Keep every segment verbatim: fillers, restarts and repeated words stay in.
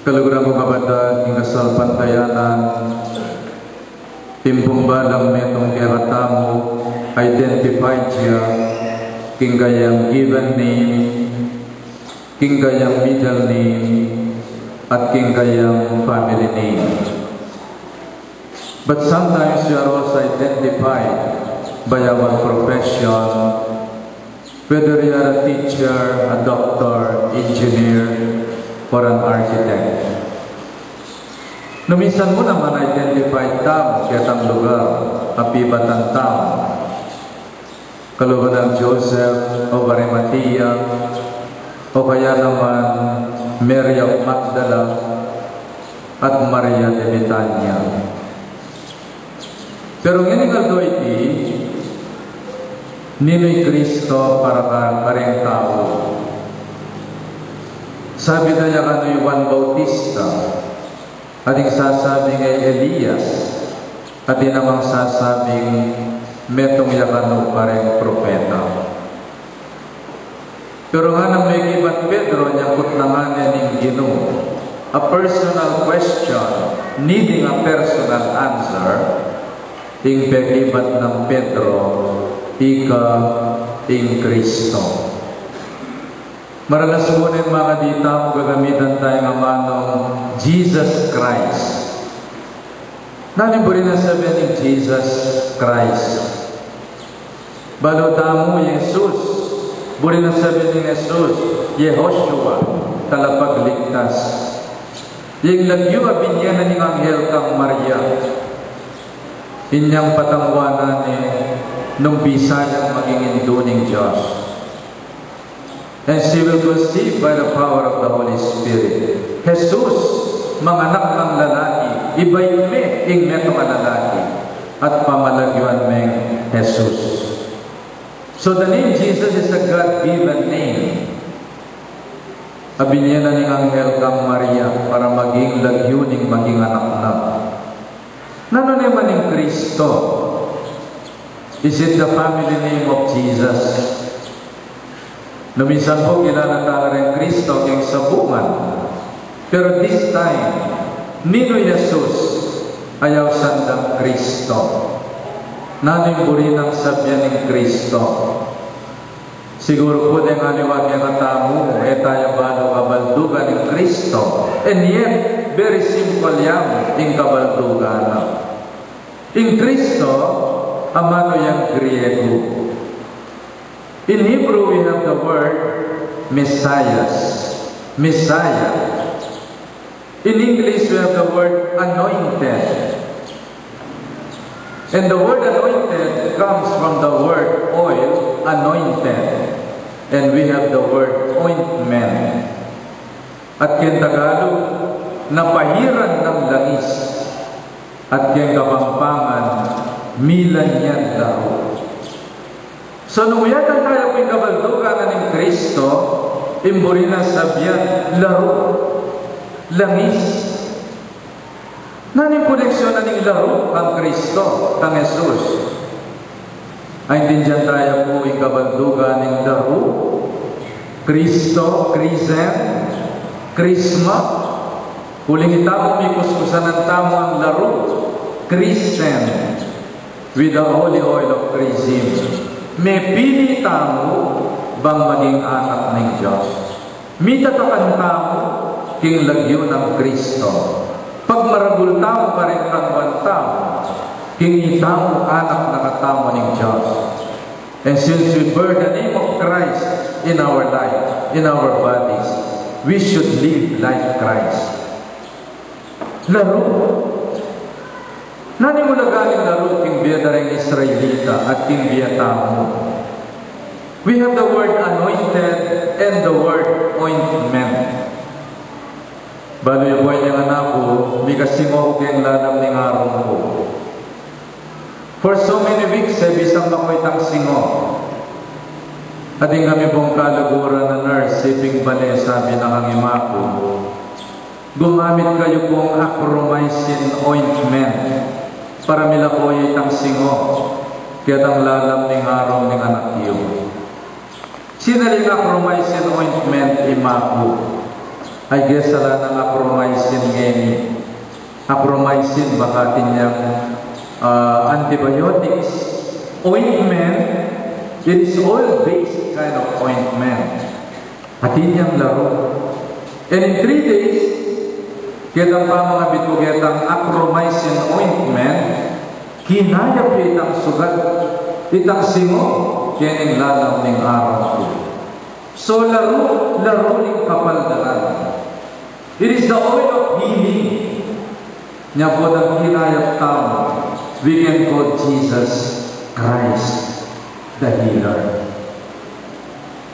Kaluguran kung kapatad, king kasalpantayanan, timpung balang metung kekatamu, identified ya king kayang given name, king kayang middle name, at king kayang family name. But sometimes we are also identified by our profession, whether you are a teacher, a doctor, engineer, or an architect. Nung minsan mu naman identified tamu ketang lugar a pibatan tamu. Kaluguran nang Joseph of Arimathea, o kaya naman Mary of Magdala at Maria de Betania. Pero ngeni, aldo iti, ninu i Kristo para ka-, kareng tau? Sabi da ya kanu i Juan Bautista, atin sasabing e Elias, atin namang sasabing metung ya kanu kareng propeta. Pero ngana, mekibat Pedro, nyangkut na ngana ning Ginu, a personal question needing a personal answer, ing pekibat nang Pedro, ika ing Kristo. Maralas ku ning manga di tamu gagamitan tayang amanung Jesus Christ. Nanu ing buri nang sabian ning Jesus Christ? Balu tamu Jesus, buri nang sabian ning Jesus, Yehoshua, talapagligtas. Ing lagyu a binye na ning anghel kang Maria, inyang patangwanan ne nung bisa yang maging indu ning Dios. And she will conceive by the power of the Holy Spirit. Jesus, manganak nang lalaki, ibait me ing metung a lalaki, at pamalagyuan meng Jesus. So the name Jesus is a God-given name. A binye na ning anghel kang Maria para maging lagyu ning maging anak na. Nanu ne man ing Kristo? Is it the family name of Jesus? Nung minsan pu, kilala tala reng Kristo keng sabungan. Pero this time, ninu i Jesus a ausan dang Kristo? Nanu ing buri nang sabian ning Kristo? Siguru pu deng aliwa kekatamu, e taya balu kabaldugan ning Kristo. And yet, very simple yang ing kabaldugan na. Ing Kristo, amanu yang Griego. In Hebrew, we have the word Messias, Messiah. In English, we have the word anointed. And the word anointed comes from the word oil, anointed. And we have the word ointment. At keng Tagalog, napahiran ng langis. At keng Kapampangan, milanyan laru. So, nung miyatan taya pu ing kabaldugan na ning Kristo, ing buri nang sabian, laru, langis. Nanu ing koneksyun na ning laru kang Kristo, kang Jesus? Aintindian taya pu ing kabaldugan ning laru, Kristo, Chrism, Chrisma. Uling ita pu, mikuskusan tamu ing laru, Chrism, with the holy oil of Chrism. Mepili tamu bang maging anak ning Dios. Mitatakan tamu king lagyu nang Kristo. Pagmaragul tamu karing kangwan tamu, king itamu anak na katamu ning Dios. And since we bear the name of Christ in our life, in our bodies, we should live like Christ. Laru. Nanu ing ulaga ning laru king bie da reng Israelita at king bie tamu? We have the word anointed and the word ointment. Balu yu pu, inyang anak ku, mika singo ku keng lalam ning arum ku. For so many weeks, e bisang maku itang singo. Atin kami pung kaluguran a nurse, iping bale, sabi na kang ima ku, gumamit kayu pung acromycin ointment para milako yu itang singo ketang lalam ning arum ning anak yu. Sinaling acromycin ointment, ima ku. I guess ala nang Acromycin ngeni. Acromycin, baka atin yang, ah, antibiotics. Ointment, it is oil-based kind of ointment. Atin yang laru. And in three days, ketang pamangabit ku ketang Acromycin ointment, kinayap ya itang sugat, itang singo, keni lalam ning arang ku. So, laru, laru ning kapaldanan. It is the oil of healing. Nya potang kinayap tamu, we can call Jesus Christ the healer.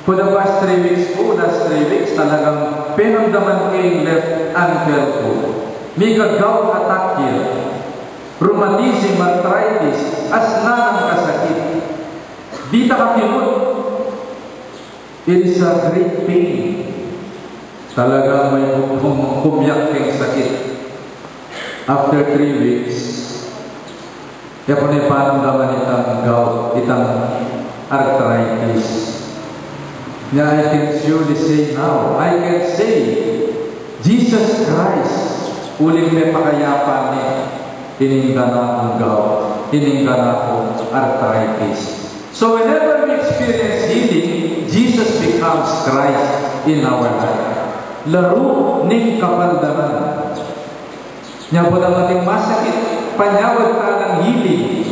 For the past three weeks po, last three weeks, talagang penamdaman ke ing left ankle ku. Mika gout attack ya. Rheumatism, arthritis, asnan kasakit. Di ta kakimut. It is a great pain. Talagang mayap kung kumiak keng sakit. After three weeks, ya ku ne penamdaman itang gout, itang arthritis. Nya, I can surely say now, I can say, Jesus Christ, uling mepakayapan ne ining ganakung gout, ining ganakung arthritis. So whenever we experience healing, Jesus becomes Christ in our life. Laru ning kapaldanan. Nya potang atin masakit, panyawad ta nang healing.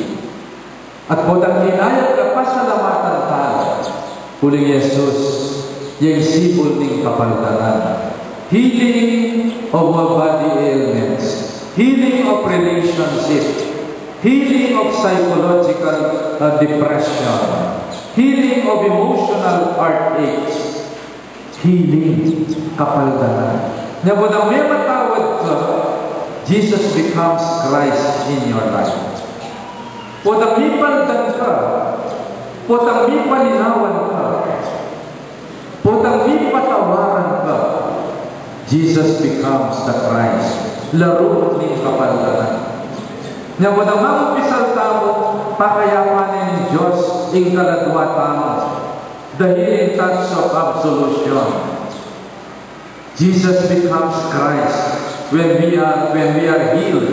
At potang kinayap na, pasalamatan ta. Uling Jesus, yang sibul ning kapaldanan. Healing of our body ailments. Healing of relationship. Healing of psychological, uh, depression. Healing of emotional heartaches. Healing, kapaldanan. Nya potang mematawad ka, Jesus becomes Christ in your life. Potang mipaldan ka, potang mipaninawan ka, potang mipatawaran ka, Jesus becomes the Christ. Laru ning kapaldanan. Nya potang mangumpisal tamu, pakayapan ne ning Dios ing kaladua tamu. The healing touch of absolution. Jesus becomes Christ when we are, when we are healed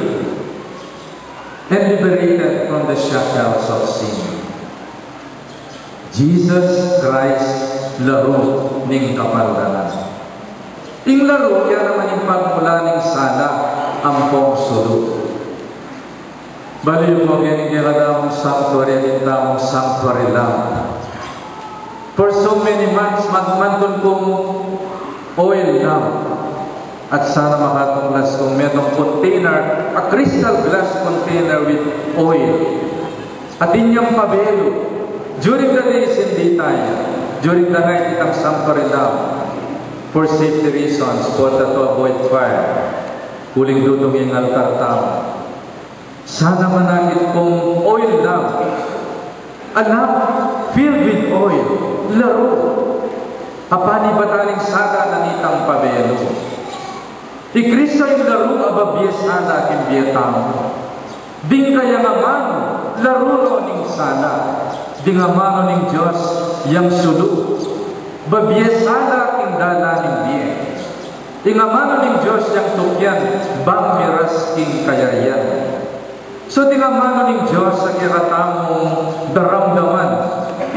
and liberated from the shackles of sin. Jesus Christ, laru ning kapaldanan. Ing laru, ya naman ing pagmula ning sala ampong sulu. Balu yu po, keni kekatamung sanctuary, atin tamung sanctuary lamp. For so many months, man-, mantun kung oil lamp. At sana makatuklas kung metung container, a crystal glass container with oil. Atin yang pabelu. During the days, hindi tayo. During the night, itang sanctuary lamp. For safety reasons, for that to avoid fire. Uling dudung ing altar tamu. Sana manakit kung oil lamp. A lamp filled with oil. Laru. A panibatan ning sala na nitang pabelu. I Kristo ing laru a babie sala king bie tamu. Ding kayang amanu, laru no ning sala. Ding amanu ning Dios, yang sulu. Babie sala king dalan ning bie. Ing amanu ning Dios yang tukyan, bang miras king kayarian. So, ding amanu ning Dios a kekatamung daramdaman,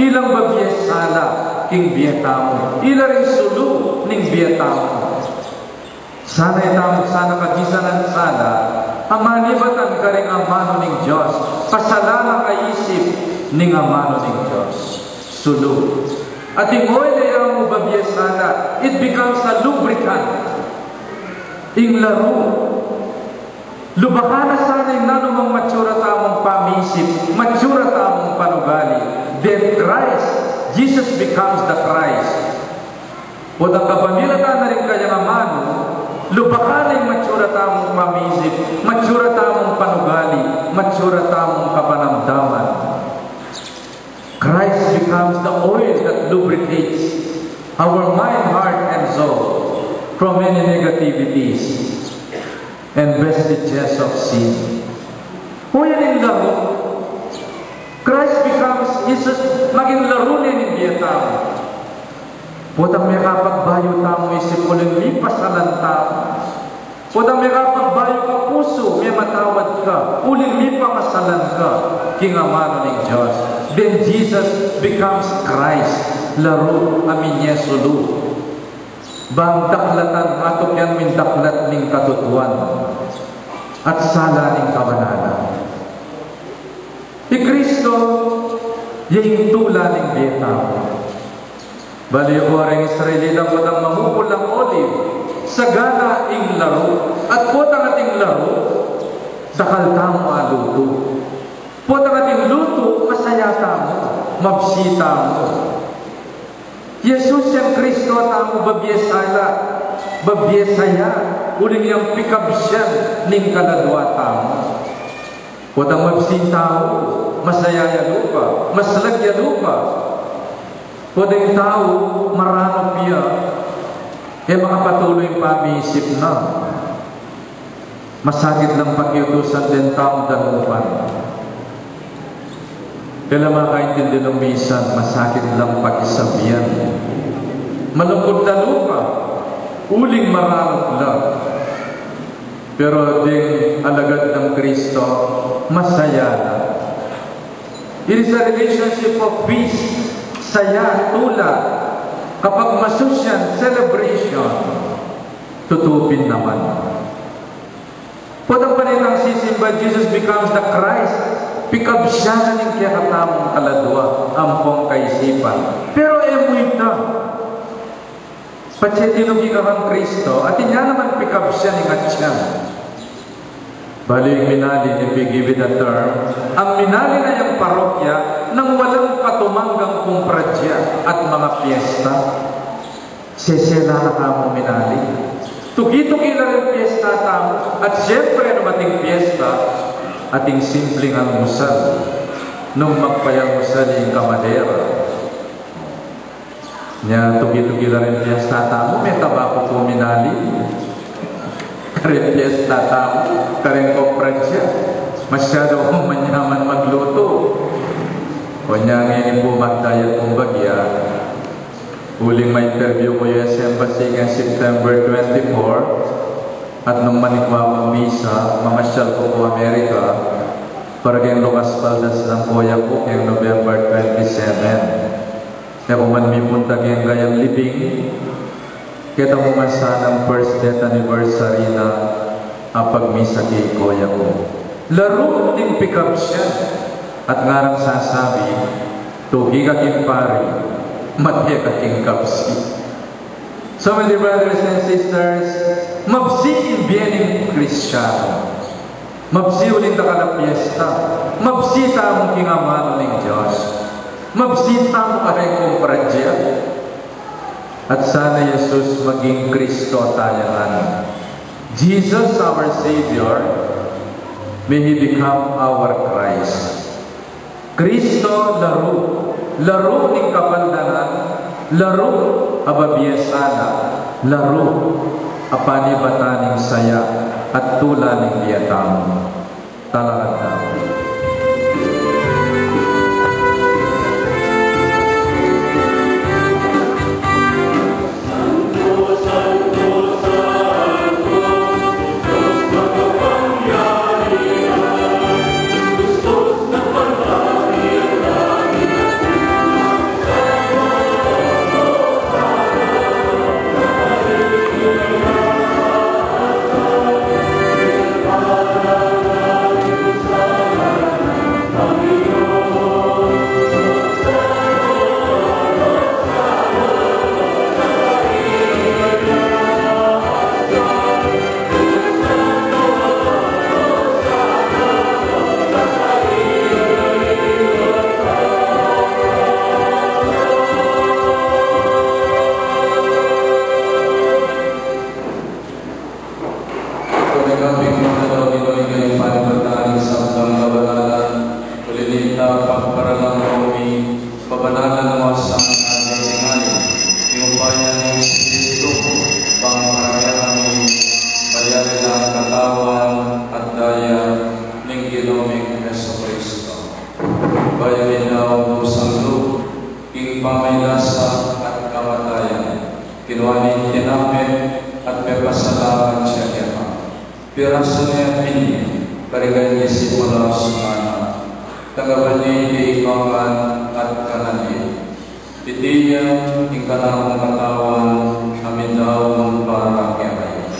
ilang babie sala king bie tamu, ila ring sulu ning bie tamu. Sana itamu, sana kabisan nang sala, a manibatan karing amanu ning Dios, pasalan a kaisip ning amanu ning Dios. Sulu. At ing oil a yamu babie sala, it becomes a lubricant. Ing laru, lubakan na sana ing nanumang matsura tamung pamisip, matsura tamung panugali. Then Christ, Jesus becomes the Christ. Potang kapamilatan na ring kayang amanu, lubakan na ing matsura tamung pamisip, matsura tamung panugali, matsura tamung kapanamdaman. Christ becomes the oil that lubricates our mind, heart, and soul from any negativities and vestiges of sin. Oil ing laru. Christ becomes, Jesus, maging laru ne ning bie tamu. Potang mekapagbayu tamu isip uling mipasalan tamu. Potang mekapagbayu ka pusu, mematawad ka uling mipangasalan ka king amanu ning Dios. Then Jesus becomes Christ, laru a minyesulu. Bang daklatan, atukyan mu ing daklat ning katutuan at sala ning kabanalan. I Kristo, ya ing tula ning bie tamu. Bale yu ku, reng Israelita, potang mamupul lang olive, sagana ing laru, at potang ating laru, dakal tamu a lutu. Potang ating lutu, masaya tamu, mabsi tamu. Jesus yang Kristo tamu, babie sala, babie saya, uling yang pikabsian ning kaladua tamu. Potang mabsi ing tau, masaya ya lupa, maslag ya lupa. Potang tau, maranup ya, e makapatuloy ing pamisip na. Masakit lang pakiutusan deng taung danupan. Kailan makaintindi nung minsan, masakit lang pakisabian. Malungkut la lupa, uling maranup la. Pero ding alagad nang Kristo, masaya na. It is a relationship of peace, saya, tula, kapagmasusyan, celebration. Tutu pin naman. Potang pane tang sisimba, Jesus becomes the Christ, pikabsian na ning kekatamung kaladua ampong kaisipan. Pero e mu ita. Patse tinuki ka kang Kristo, atin ya naman pikabsian ing atin. Bale ing minalin, if we give it a term, ang minalin a yang parokya nang walang patumanggang kumpradya at mga piyesta. Sesela na kamung minalin. Tuki-tuki la ring piyesta tamu, at siyempre, nung ating piyesta, ating simpleng almusal, nung magpayalmusal ing kamadera. Nya, tuki-tuki la ring piyesta tamu, me tabaku ku minalin. Kareng piyesta tamu, kareng kumpradya. Masyadu kung manyaman maglutu. O nya, ngeni pu magdayat kung bagya. Uling ma-interview ku yu S M Pasig king September twenty-four, at nung manikwa kung misa, mamasyal ku pu Amerika, para keng Lucas Paldas nang koya ku, keng November twenty-seven. E ku man mipunta keng kayang libing, keta mu man sanang first death anniversary na a pagmisa king koya ku. Laru ning pikabsian, at ngarang sasabi, tuki ka king pari, mate ka king kabsi. So, my dear brothers and sisters, mabsi ing bie ning Kristiyanu. Mabsi uling dakal a piyesta. Mabsi tamu king amanu ning Dios. Mabsi tamu kareng kumpradya. At sana Jesus maging Kristo taya ngan. Jesus, our Savior, may He become our Christ. Kristo, laru, laru ning kapaldanan, laru a babie sala, laru a panibatan ning saya at tula ning bie tamu. Talakad tamu. Tumikaping mga daw, Ginu, ing panibatan ning sablang kabanalan, uli nita pagparalan kami, pabanalan mo sa ating tingali, ing upaya ning Espiritu, bang maramdaman kami, payari ng katawan at daya ning Ginu ming Jesucristo. Bayan itaw pusang loob, king pamagkasakit at kamatayan. Pirasu ne pin kareng disipulos, ngana: Tanggapan ye iti ikayu ngan at kanan ye. Iti ya ing kanakung katawan a midaun para kekayu.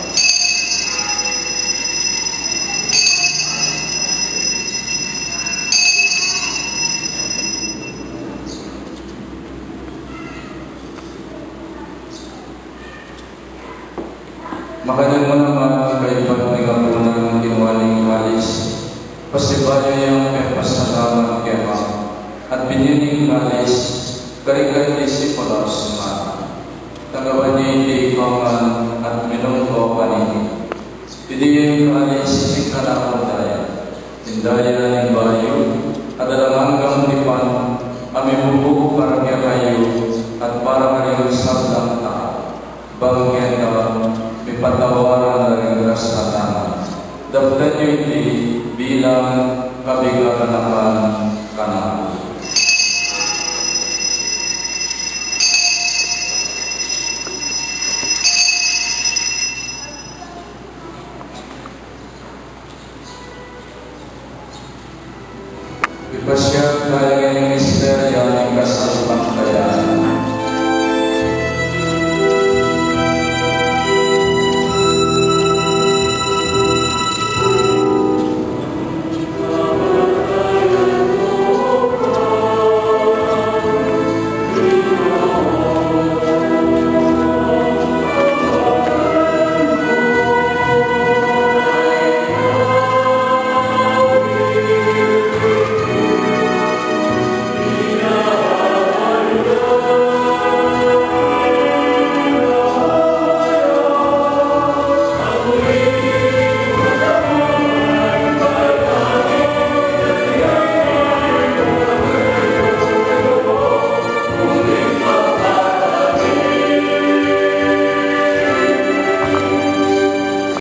Makanyan mu naman kaybat ning apunan, kinua ne ing kalis, pasibayu yang pepasalamat keka, at binie ne ing kalis kareng disipulos, ngana: Tanggapan ye iti ikayu ngan at minum kayu kaniti. Iti ya ing kalis ning kanakung daya, ing daya ning bayu at alang anggang tipan, a mibubug para kekayu at para karing sablang tau, bang keta mipatawaran la ring kasalanan. Daptan yu iti bilang kabigatan na kanaku. Ipasiag taya ing misteryu ning kasalpan.